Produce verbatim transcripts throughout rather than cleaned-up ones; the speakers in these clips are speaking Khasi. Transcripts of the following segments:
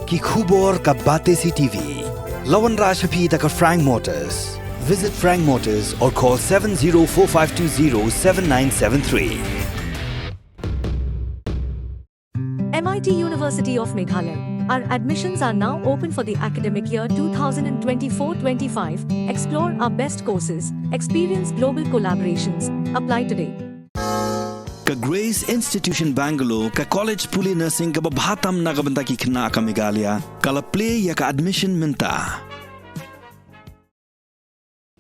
Ki khubor ka Batesi T V. La wanrah sha phi da ka Frank Motors. Visit Frank Motors or call seven zero four five two zero seven nine seven three. M I T University of Meghalaya. Our admissions are now open for the academic year two thousand twenty-four twenty-five. Explore our best courses, experience global collaborations. Apply today. Ka Grace Institution Bangalore, ka college pule nursing kaba bha tam na ka bynta ki khynnah ka Meghalaya, ka la plie ïa ka admission mynta.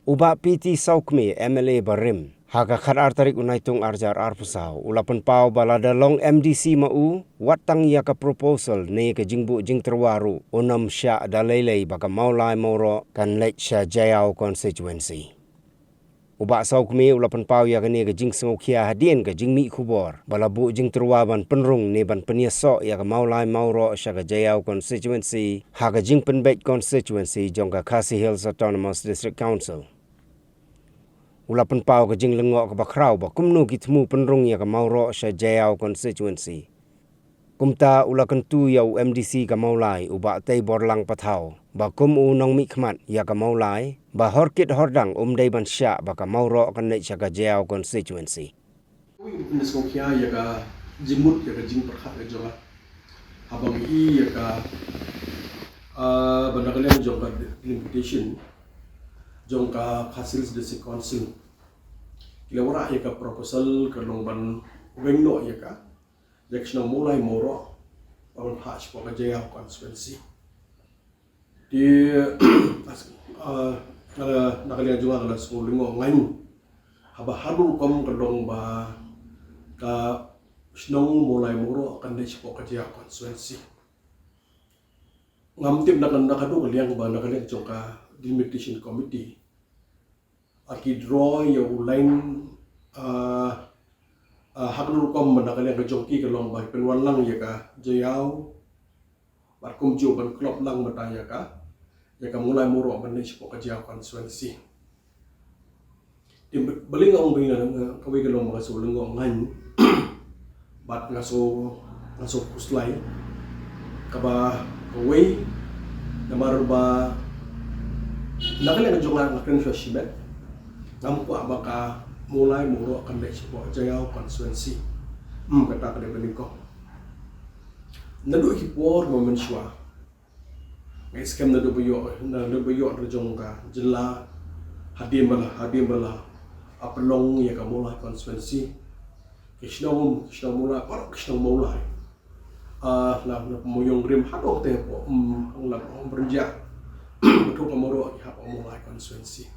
U Bah P T Sawkmie, M L A barim, ha ka khatar tarik u Naitung arhajar arphew saw, u la pynpaw ba lada long M D C ma u, wat tang ïa ka proposal ne ka jingbuh jingtyrwa ruh, un ym shah da lei lei ba ka Mawlai Mawroh kan leit sha Jaïaw constituency. U Bah Sawkmie u la pynpaw ïa kane ka jingsngewkhia hadien ka jingmih khubor ba la buh jingtyrwa ban pynrung ne ban pynïasoh ïa ka Mawlai Mawroh sha ka Jaïaw constituency ha ka jingpynbeit constituency jong ka Khasi Hills Autonomous District Council. U la pynpaw ka jinglyngngoh kaba khraw ba kumno ki thmu pynrung ïa ka Mawroh sha Jaïaw constituency. Kumta u la kyntu ïa u M D C ka Mawlai, u Bah Teiborlang Pathaw, ba kum u nongmihkhmat ïa ka Mawlai, ba horkit hordang um dei ban shah ba ka Mawroh kan leit sha ka Jaïaw constituency. Ui, u pynshongkhia ïa ka jingmut ïa ka jingpyrkhat ka jong nga. Haba ngi ïa ka, ah, ba na ka liang jong ka delimitation jong ka Khasi Hills District Council, ki la wanrah ïa ka proposal ka long ban weng noh ïa ka ïa ka shnong Mawlai Mawroh, ba ban phah shapoh ka Jaïaw constituency. Te, ah, na, na ka liang jong nga ka la sngewlyngngoh ngan. Haba haduh rukom ka long ba ka shnong Mawlai Mawroh kan leit shapoh ka Jaïaw constituency. Ngam tip na ka, na ka dei ka liang ba na ka liang jong ka delimitation committee, ah, ki draw ïa u line, ah, ah, ha ka rukom mynta ka liang ka jong ki ka long ba pynwan lang ïa ka Jaïaw, bad kumjuh ban klop lang mynta ïa ka, ïa ka Mawlai Mawroh ban leit shapoh ka Jaïaw constituency. Te balei nga ong ba ïa nga, kawei ka long ba nga sngewlyngngoh ngan. Bad nga sngew, nga sngew khuslai. Kaba kawei, namar ba na ka liang jong nga, nga kren shuwa shimet. Ngam kwah ba ka Mawlai Mawroh kan leit shapoh Jaïaw constituency. Hmm, kata ka dei ba nyngkong. Naduh ki por ba mynshuwa, nga ngeit skhem naduh ba ïoh, naduh ba ïoh la jong ka jylla, hadien ba la, hadien ba la pynlong ïa ka Mawlai constituency, ki shnong, ki shnong Mawlai, baroh ki shnong Mawlai, ah, la, la pynmyntoi rim haduh te hapoh, mm, la pynbyrngia, ba to ka Mawroh ki hap Mawlai constituency.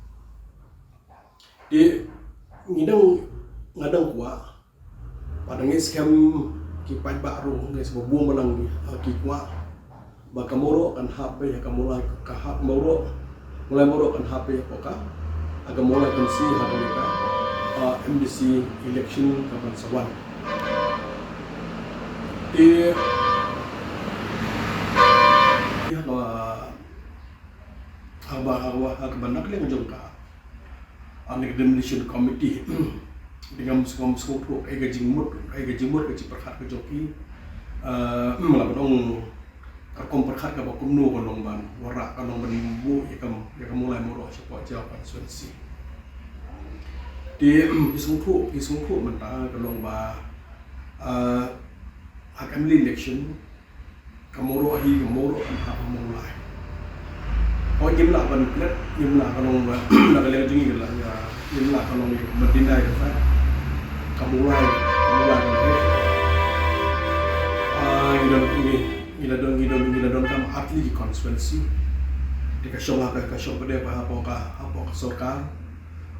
Te ngi dang, nga dang kwah, bad nga ngeit skhem ki paidbah ruh, nga ngeit skhem ba bun balang, ah, ki kwah ba ka Mawroh kan hap beit ha ka Mawlai, ka hap Mawroh, Mawlai Mawroh kan hap beit ha ka, ha ka Mawlai constituency ha ka, ah, M D C election ka ban sa wan. Te ïa ka, ha kaba, ha kaba, ha kaba na ka liang jong ka, ah, ka delimitation committee. Te ngam, ngam sngewthuh kaei ka jingmut, kaei ka jingmut ka jingpyrkhat ka jong ki. Eh, mm, la ban ong ka rukom pyrkhat kaba kumno ka long ban wanrah, ka long ban buh ïa ka, ïa ka Mawlai Mawroh shapoh Jaïaw constituency. Te, mm, ki sngewthuh, ki sngewthuh mynta ka long ba, eh, ha ka M L A election, ka Mawroh hi, ka Mawroh kan hap ha Mawlai. Hooid, ngim lah ban klet, ngim lah ka long ba, na ka liang jong ngi ka la, ngim lah ka long ba deny ka fact. Ka Mawlai, ka Mawlai ka long. Ah, ngi don, ngi, ngi la don, ngi don, ngi la donkam ar tylli ki constituency. Te ka shong ha ka, ka shong pat de ba hapoh ka, hapoh ka sorkar.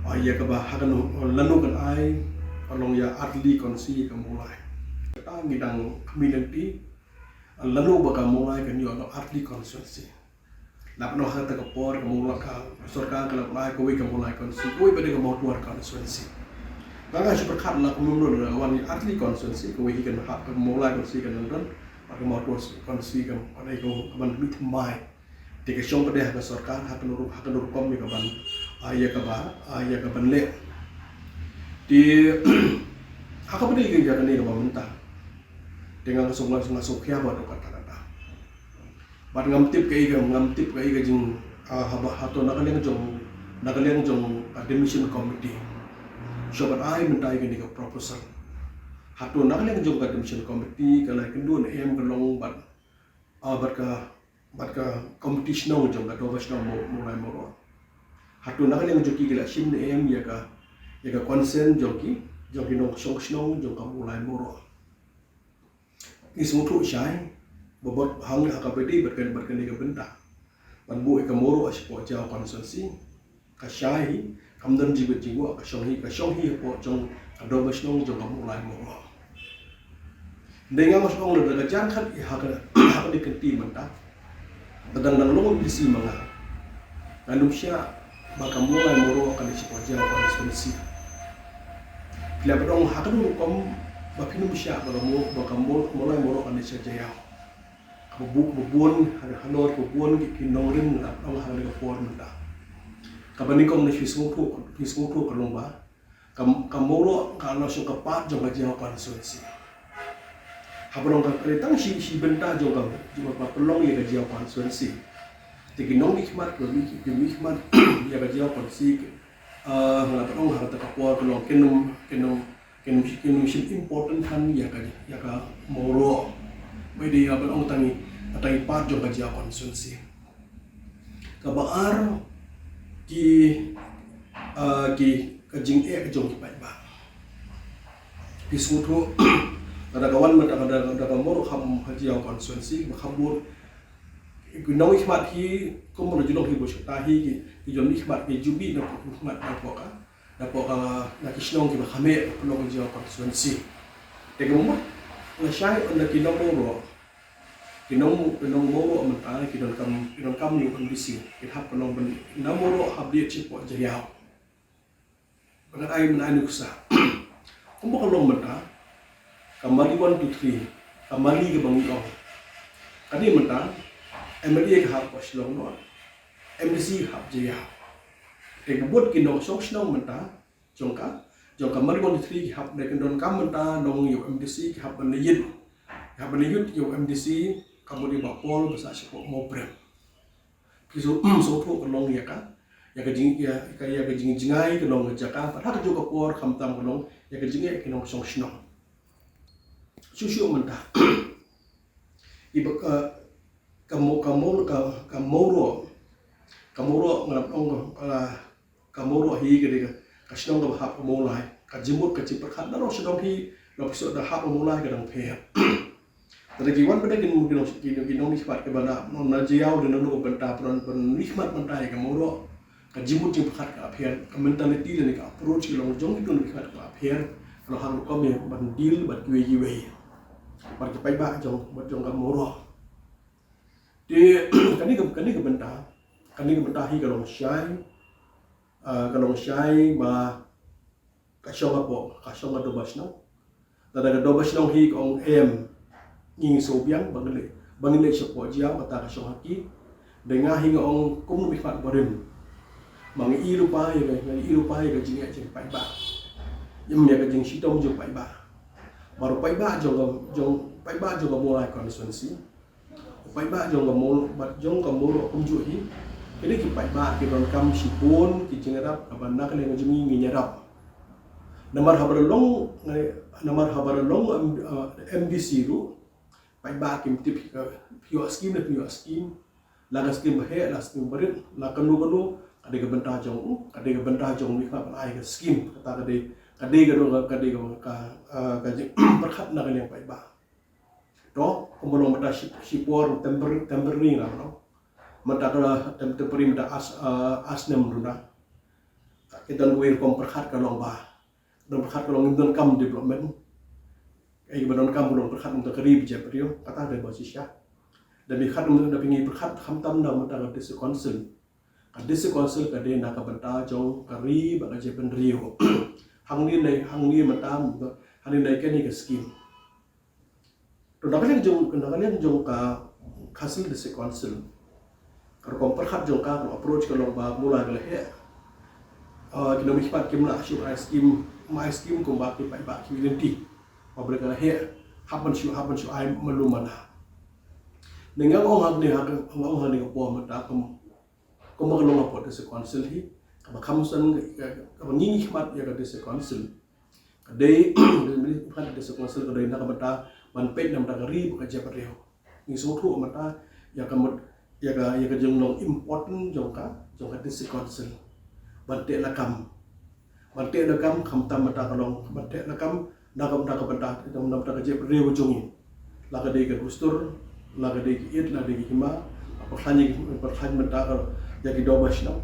Ah, ïa kaba ha kano, lano kan ai, ka long ïa ar tylli constituency ka Mawlai. Kata ngi dang khmih lynti, lano ba ka Mawlai kan ïoh noh ar tylli constituency. Lada noh ha kata ka por ka Mawlai, ka sorkar ka la ai kawei ka Mawlai constituency, kawei pat de ka Mawtawar constituency. Nga nga shu pyrkhat la kumno kumno la wan ar tylli constituency, kawei hi kan hap ka Mawlai constituency kan don, bad ka Mawtawar constituency kan, kan ai ka, ka ban mih thymmai. Te ka shong pat de ha ka sorkar, ha kano ruh, ha kano rukom ïa ka ban, ah, ïa ka ba, ah, ïa ka ban leh. Te ha kaba dei ïa kane kaba mynta, te nga sngew, nga sngew khia ba dei kata kata. Bad ngam tip kaei ka, ngam tip kaei ka jing, ah, haba hato na ka liang jong, na ka liang jong, ah, admission committee. Shuwa ban ai mynta ïa kane ka proposal. Hato na ka liang jong ka admission committee ka la ïakynduh ne em ka long bad, ah, bad ka, bad ka committee shnong jong ka Dorbar Shnong Mo-, Mawlai Mawroh. Hato na ka liang jong ki ki la shim ne em ïa ka, ïa ka consent jong ki, jong ki nongshong shnong jong ka Mawlai Mawroh. Ngi sngewthuh shai, ba bad hang ha kaba ïadei bad ka, bad kane ka bynta ban buh ïa ka Mawroh shapoh Jaïaw constituency. Ka shai hi, kam don jingmut jingmut, ka shong hi, ka shong hi hapoh jong ka Dorbar Shnong jong ka Mawlai Mawroh. Dei nga nga ong lada ka jan khat ha ka, ha kane ka kynti mynta. Ba dang dang long M D C ma nga. Ngan ym shah ba ka Mawlai Mawroh kan dei shapoh Jaïaw constituency. Phi la ba dang ha ka rukom ba phin ym shah ba ka Maw-, ba ka Maw-, Mawlai Mawroh kan dei sha Jaïaw. Kaba bu-, kaba bun, ha, halor kaba bun ki, ki nongrim nga ong ha kane ka por mynta. Kaba nyngkong ne phi sngewthuh, phi sngewthuh ka long ba ka, ka Mawroh ka la shong ka part jong ka Jaïaw constituency. Haba long ka, ka dei tang shi, shi bynta jong ka, jong ka pynlong ïa ka Jaïaw constituency. Te ki nongmihkhmat, ki nongmih-, ki nongmihkhmat ïa ka Jaïaw constituency, ah, nga la pynlong ha kata ka por ka long kin ym, kin ym, kin ym, kin ym shim important than ïa ka, ïa ka Mawroh. Ba dei haba long tang i, tang i part jong ka Jaïaw constituency. Kaba ar ki, ah, ki, ka jingeh ka jong ki paidbah. Phi sngewthuh, lada ka wan mynta ka, da, da ka Mawroh ha, ha Jaïaw constituency, ba kham bun ki nongmihkhmat hi, kum ba la ju long hi ba shata hi, ki, ki nongmihkhmat ki ju mih na pdeng mihkhmat na pdeng ka, na pdeng ka, na ki shnong kiba kham eh, ka pdeng ka Jaïaw constituency. Te ka mut, nga shai ynda ki nong Mawroh, ki nong, ki nong Mawroh mynta, ki donkam, ki donkam ïa u M D C, ki hap ka long ban, na Mawroh hap dei shapoh Jaïaw. Ba ngan ai, ngan ai nuksa. Kumba ka long mynta, ka Mali one two three, ka Mali kaba ngi ong. Kane mynta, M L A ka hap hapoh Shillong North, M D C ka hap Jaïaw. Te ka bud ki nongshong shnong mynta, jong ka, jong ka Mali one two three ki hap, ne ki donkam mynta, nong ïa u M D C, ki hap ban ïit. Ki hap ban ïit ïa u M D C, ka mut i Bah Paul, ba sah shapoh Mawprem. Phi shu, sngewthuh ka long ïa ka, ïa ka jing, ïa ka, ïa ka jingjngai ka long ka jaka, bad ha kajuh ka por khamtam ka long ïa ka jingeh ki nongshong shnong. Shuh shuh mynta. I ba ka, ka Maw-, ka Maw-, ka, ka Mawroh. Ka Mawroh nga la ong ka, ka Mawroh hi ka dei ka, ka shnong kaba hap ka Mawlai. Ka jingmut ka jingpyrkhat na nong shnong hi, nong pisa da hap ka Mawlai ka dang pher. Te da ki wan ba da ki nong, ki nong, ki nong, ki nongmihkhmat kiba na, nong na Jaïaw da nong ka bynta, ban, ban mihkhmat bynta ïa ka Mawroh. Ka jingmut jingpyrkhat ka pher, ka mentality lane ka approach ka long jong ki nongmihkhmat ka pher. Ka long hangno kum ïa ban deal bad kiwei kiwei. Bad ki paidbah jong, bad jong ka Mawroh. Te, kane ka, kane ka bynta, kane ka bynta hi ka long shai, ah, ka long shai ba ka shong hapoh, ka shong ha Dorbar Shnong. Lada ka Dorbar Shnong hi ka ong em, ngi shu biang, ba ngin leit, ba ngin leit shapoh Jaïaw kata ka shong ha ki. Dei nga hi nga ong kum u mihkhmat barim. Ba ngi i lypa ïa ka, ngi i lypa ïa ka jingeh jong paidbah. Ïa ka jingshitom jong paidbah. Baroh paidbah jong ka, jong, paidbah jong ka Mawlai constituency. Paidbah jong ka Maw-, bad jong ka Mawroh kumjuh hi. Kine ki paidbah ki donkam shibun ki jingïarap kaba na ka liang jong ngi ngin ïarap. Namar haba la long, namar haba la long, em, eh, M D C ruh. Paidbah kim tip ka phi ïoh skim ne phi ïoh skim. La ka skim ba heh, la skim ba rit, la kano kano, ka dei ka bynta jong u, ka dei ka bynta jong u mihkhmat ban ai ka skim. Kata ka dei, ka dei ka, ka dei ka, ka, eh, ka jingpyrkhat na ka liang paidbah. To, kumba long mynta shi, shipor tempor-, temporary nga long. Mynta ka tem-, temporary mynta ar, eh, ar snem ruh na. Ki don kawei rukom pyrkhat ka long ba, don pyrkhat ka long ngim donkam development. Kaei ba donkam ba long pyrkhat mynta ka ri ba jait briew, kata dei ba shisha. Da pyrkhat mynta, da pyrkhat khamtam na mynta ka district council. Ka district council ka dei na ka bynta jong ka ri bad ka jaitbynriew. Hangne ne, hangne mynta, hangne ne kane ka skim. To na ka liang jong, na ka liang jong ka Khasi Hills District Council. Ka rukom pyrkhat jong ka, ka approach ka long ba mula ka la heh. Ah, ki nongmihkhmat kim lah shu ai skim, ma ai skim kumba ki paidbah ki lynti. Ba balei ka la heh, hap ban shu, hap ban shu ai malu mana. Nga ong hangne ha ka, nga ong hangne ka por mynta kum, kum ka long hapoh District Council hi, kaba kham san, kaba ngi ngi khmat ïa ka District Council. Ka dei, ka dei District Council ka dei na ka bynta ban peit na ka bynta ka ri bad ka jaitbynriew. Ngi sngewthuh mynta ïa ka mut, ïa ka, ïa ka jinglong important jong ka, jong ka District Council ban teh lakam. Ban teh lakam khamtam mynta ka long ban teh lakam na ka, na ka bynta, na ka bynta ka jaitbynriew jong ngi. La ka dei ka dustur, la ka dei ka ïit, la ka dei ka hima, ban pyrkhat, ban pyrkhat mynta ka, ïa ki doh ba shnong,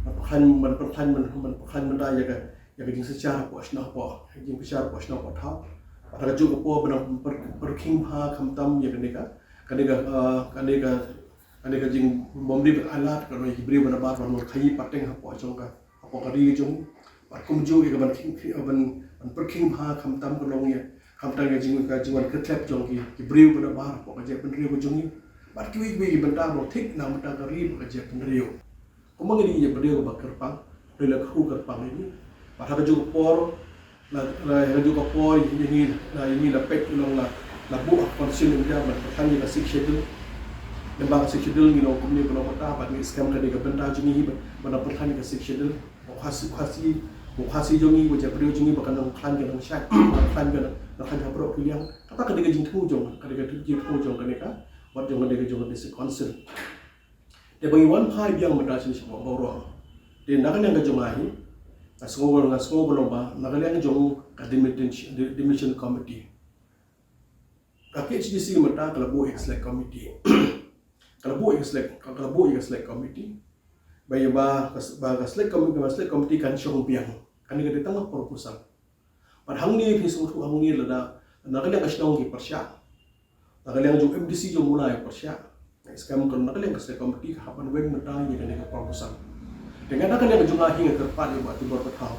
ban pyrkhat, ban pyrkhat, ban pyrkhat mynta ïa ka, ïa ka jingsynshar hapoh shnong, hapoh, jingsynshar hapoh shnong hapoh thaw. Bad ha kajuh ka por ban pyrkhing bha khamtam ïa kane ka, kane ka, eh, kane ka, kane ka jingbymdei ban ailad ka long ïa ki briew ba nabar ban wan khaii pateng hapoh jong ka, hapoh ka ri jong ngi. Bad kumjuh ïa ka ban khing, khing, ban, ban pyrkhing bha khamtam ka long ïa, khamtam ïa ka jing, ka jingwan kyrtep jong ki, ki briew ba nabar hapoh ka jaitbynriew jong ngi. Bad kiwei kiwei ki bynta ba thik na bynta ka ri bad ka jaitbynriew. Kumba ngi dei ïa ka briew ba kyrpang, dei la kyrpang ïa ngi. Bad ha kajuh ka por, la, la, ha kajuh ka por ïa ngi, la, ïa ngi la peit ïa long la, la buh ha Constitution India ban pyrkhat ïa ka Sixth Schedule. Namar ka Sixth Schedule ngi long kumne ba long mynta, bad ngi skhem ka dei ka bynta jong ngi ban, ban pyrkhat ïa ka Sixth Schedule. Ba Khasi, Khasi, ba Khasi jong ngi, ba jaitbynriew jong ngi ba kan nang khlaiñ, kan nang shait, kan khlaiñ, kan nang khlaiñ ha baroh ki liang. Kata ka dei ka jingthmu jong, ka dei ka jingthmu jong kane ka, wat jong ka dei ka jong ka District Council. Te ba ngi wan phai biang mynta sha Mawroh. Te na ka liang ka jong nga hi, nga sngew, nga sngew ba long ba na ka liang jong ka Delimit-, Demarcation Committee. Ka K H A D C mynta ka la buh ïa ka Select Committee. Ka la buh ïa ka Select, ka la buh ïa ka Select Committee. Ba ïa ba, ba ka Select Committee, ba Select Committee kan shong biang. Kane ka dei tang ka proposal. Bad hangne phi sngewthuh hangne lada na ka liang ka shnong ki pyrshah, na ka liang jong M D C jong Mawlai pyrshah. Nga skhem ka na ka liang ka Select Committee ka hap ban weng mynta ïa kane ka proposal. Te nga na ka liang jong nga hi nga kyrpad ïa u Bah Tibor Pathaw,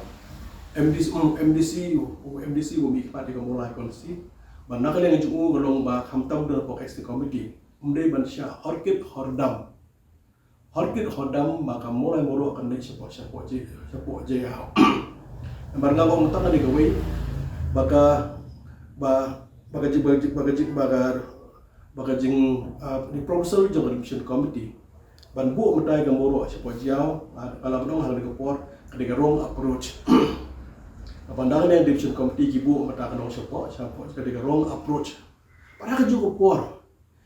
M D C, um, M D C, u M D C u mih pat ïa ka Mawlai constituency. Bad na ka liang jong u ka long ba khamtam da ka Select Committee, um dei ban shah hor kit hor dam. Hor kit hor dam ba ka Mawlai Mawroh kan leit shapoh, shapoh Jaiaw, shapoh Jaiaw. Namar nga ong tang ka dei kawei ba ka, ba, ba ka jing, ba ka jing, ba ka jing, ba ka, ba ka jing, ah, ni proposal jong ka Demarcation Committee ban buh mynta ka Mawroh shapoh Jaiaw, ah, ka la ba nong ha kane ka por ka dei ka wrong approach. Ba na ka liang Demarcation Committee ki buh mynta ka nong shapoh, shapoh ka dei ka wrong approach. Bad ha kajuh ka por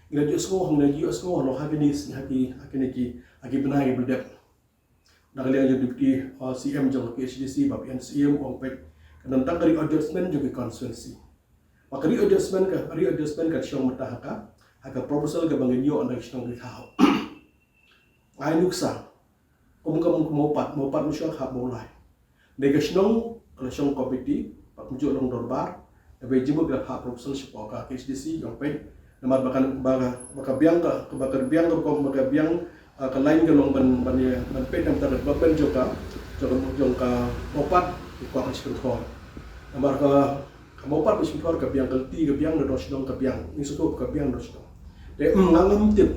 ngi la ju ïohsngew, ngi la ju ïohsngew halor ha kine, ha ki, ha kine ki, ha ki bnai kiba la dep. Na ka liang jong Deputy, uh, C M jong ka K H A D C, Bah P N C M, u ong peit ka don tang ka readjustment jong ka constituency. Bad ka readjustment, ka readjustment ka shong mynta ha ka, ha ka proposal kaba ngin ïoh na ka shnong Rithaw. Nga ai nuksa, kum ka Mawpat, Mawpat mynshuwa ka hap Mawlai. Dei ka shnong ka la shong committee, bad kumjuh long dorbar. Naba jingmut ka la phah proposal shapoh ka K H A D C, ong peit. Namar ba ka, ba ka, ba ka biang ka, ba ka biang ka, ba ka biang, ah, ka line ka long ban, ban ïa, ban peit na ka bynta ka development jong ka, jong ka, jong ka Mawpat, ki kwah ka shim thor. Namar ka, ka Mawpat ka shim thor ka biang, ka lynti ka biang, na dong shnong ka biang. Ngi sngewthuh ka biang na dong shnong. Te, mm, nga ngam tip.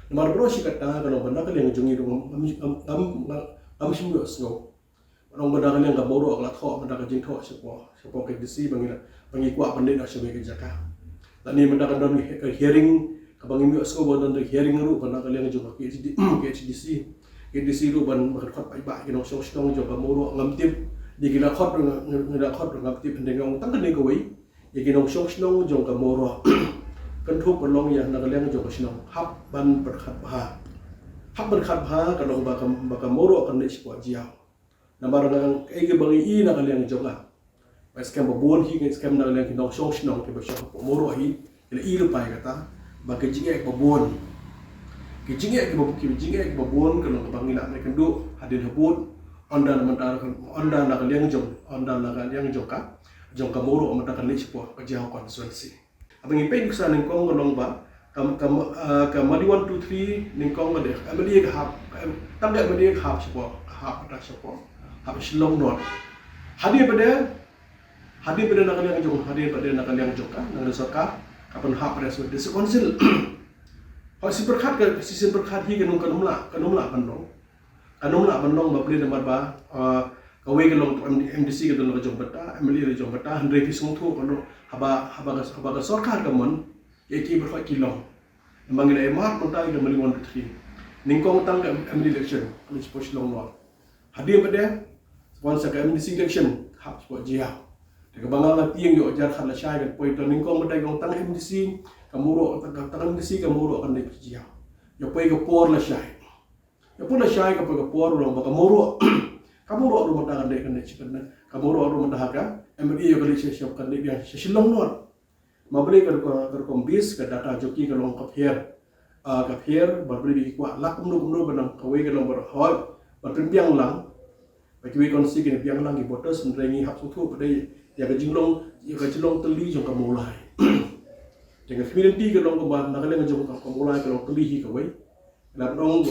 Namar baroh shi katta ka long ba na ka liang jong ngi ruh ngam, ngam, ngam, ngam, ngam shym ïohsngew. Ba long ba na ka liang ka Mawroh ka la thoh, ba na ka jingthoh shapoh, shapoh ka D C ba ngi la, ba ngi kwah ban leit noh sha kawei ka jaka. Lane mynta ka don ka hearing kaba ngim ïohsngew ba don ka hearing ruh ba na ka liang jong ka K H D, K H D C, K H D C ruh ban, ba ka dkhot paidbah ki nongshong shnong jong ka Mawroh ngam tip. Ïa ki la khot ruh nga, nga, nga la khot ruh ngam tip, hynrei nga ong tang kane kawei. Ïa ki nongshong shnong jong ka Mawroh, kynthup ka long ïa na ka liang jong ka shnong, hap ban pyrkhat bha. Hap ban pyrkhat bha ka long ba ka, ba ka Mawroh kan leit shapoh Jaiaw. Namar nga, kaei kaba ngi i na ka liang jong nga, ba skhem ba bun hi, ngi skhem na ka liang ki nongshong shnong kiba shong hapoh Mawroh hi, ki la i lypa ïa kata, ba ki jingeh kiba bun, ki jingeh kiba, ki jingeh kiba bun ka long kaba ngi lah ban kynduh hadien habud, ynda na mynta, ynda na ka liang jong, ynda na ka liang jong ka, jong ka Mawroh mynta kan leit shapoh ka Jaiaw constituency. Haba ngi peit nuksa nyngkong ka long ba ka, ka, ah, ka Madi one two three nyngkong ka dei ka M L A ka hap, ka M-, tang ka M L A ka hap shapoh, ka hap, ka hap shapoh, hap Shillong North. Hadien ba dei, hadien ba dei na ka liang jong, hadien ba dei na ka liang jong ka, na ka liang sorkar, ka pynhap ïa ka District Council. Hooid, shi pyrkhat ka, shi, shi pyrkhat hi ka nong, kan ym lah, kan ym lah ban long. Kan ym lah ban long ba plie namar ba, ah, kawei ka long M D C ka don la ka jong bynta, M L A la jong bynta, hynrei phi sngewthuh ka long haba, haba ka, haba ka sorkar ka mon, ïa ki baroh ki long. Namar ngi la ïa map mynta ïa ka Mylliem one two three. Nyngkong tang ka M D C election, ka la shu poi Shillong North. Hadien pat de, wan sa ka M D C election, hap shu poi Jaïaw. Te kaba nga la tieng ïoh jar khat lashai kan poi, to nyngkong mynta ïa tang M D C, ka Mawroh, tang, tang M D C ka Mawroh kan dei Jaïaw. Ïa poi ka por lashai. Ïa poi lashai ka poi ka por, long ba ka Mawroh. Ka Mawroh ruh mynta kan dei, kan dei, kan dei. Ka Mawroh ruh mynta ha ka M D C ïa ka dei sha, sha, kan dei biang sha Shillong North. Ma balei ka, ka, ka rukom base, ka data jong ki ka long ka pher. Ah, ka pher, ba balei ki kwah lah kumno kumno ba nang kawei ka long ba hoi, ba pynbiang lang. Ba kiwei constituency ki biang lang ki voters, hynrei ngi hap sngewthuh pat de ïa ka jinglong, ïa ka jinglong tylli jong ka Mawlai. Te ka community ka long kumba na ka liang jong ka Mawlai ka long tylli hi kawei. Ngi la ong,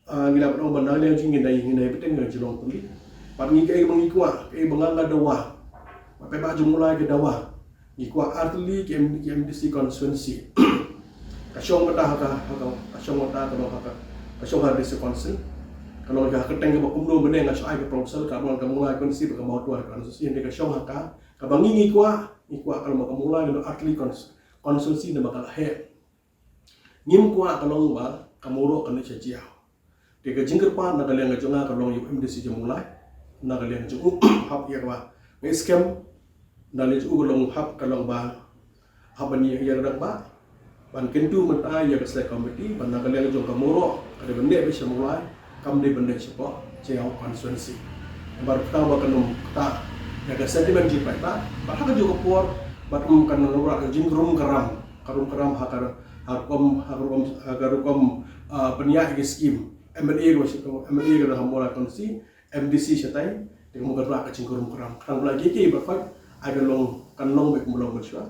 ah, ngi la ong ba na ka liang jong ngi dei, ngi dei bteng ka jinglong tylli. Pat ngi kaei ba ngi kwah, kaei ba nga nga dawa. Ba pynbha jong Mawlai ka dawa. Ngi kwah artylli ki M-, ki M D C constituency. Ka shong kata ha ka, ha ka, ka shong kata ka long ha ka, ka shong ha district council. Ka long ha ka kyrteng kaba kumno mynne nga shu ai ka proposal, ka long ka Mawlai constituency bad ka Mawtawar constituency, hynrei ka shong ha ka, kaba ngi ngi kwah, ngi kwah ka long ba ka Mawlai ka long artylli cons-, constituency namar ka la heh. Ngim kwah ka long ba ka Mawroh kan dei sha Jaïaw. Te ka jingkyrpad na ka liang ka jong nga ka long ïa u M D C jong Mawlai. Na ka liang jong u hap ïa kaba ngi skhem. Na liang jong u ka long hap ka long ba hap ban ïa, ïa ka dang ba ban kyntu mynta ïa ka select committee, ban na ka liang jong ka Mawroh ka dei ban dei ba sha Mawlai, kam dei ban dei shapoh Jaïaw constituency. Namar kata ba kan ym kata ïa ka sentiment jingpait ba, ba ha ka juh ka por ba kan ym kan ym ka jingrum ka ram, ka rum ka ram ha ka, ha rukom, ha rukom, ha ka rukom, ah, pynïaid ïa ka skim. M L A ka, M L A ka dang ha Mawlai constituency, M D C shatai, te ka mut ka rak ka jingkrum kram. Khnang ba la ki ki ba khoi, ai ka long, kan long ba kum long mynshuwa.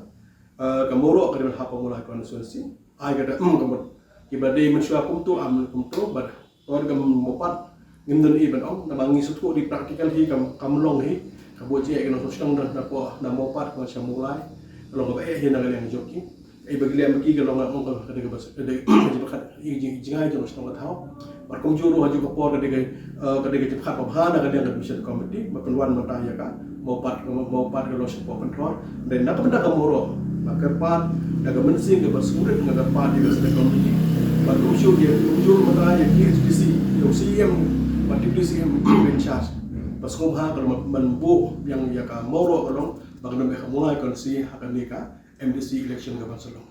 Eh, ka Mawroh ka dei ban hap ha Mawlai constituency. Ai ka da, mm, ka mut. Ki ba dei mynshuwa kumto, am kumto, bad, or ka Mawpat, ngim don i ban ong, namar ngi sngewthuh dei practical hi, kam, kam long hi, ka buh jingeh ka nongshong shnong na, na poh, na Mawpat, ka sha Mawlai, ka long kaba eh hi na ka liang jong ki. Ei ba ki leh ma ki ka long, ong ka dei kaba, ka dei ka jingpyrkhat, i jing, i jingai jong shnong ka thaw. Bad kumjuh ruh ha juh ka por ka dei ka, eh, ka dei ka jingpyrkhat ba bha na ka liang ka mission committee, ba pynwan mynta ïa ka Mawpat, ka Mawpat ka long shapoh Pynthor. Dei na ka bynta ka Mawroh, nga kyrpad da ka mynsiem kaba sngewrit, nga kyrpad ïa ka select committee. Bad kumjuh ïa, kumjuh mynta ïa K H A D C, ïa u C E M, bad Deputy C E M in charge. Ba sngewbha ka long ban buh biang ïa ka Mawroh ka long ba kan ym eh ha Mawlai constituency ha kane ka M D C election ka ban sa long.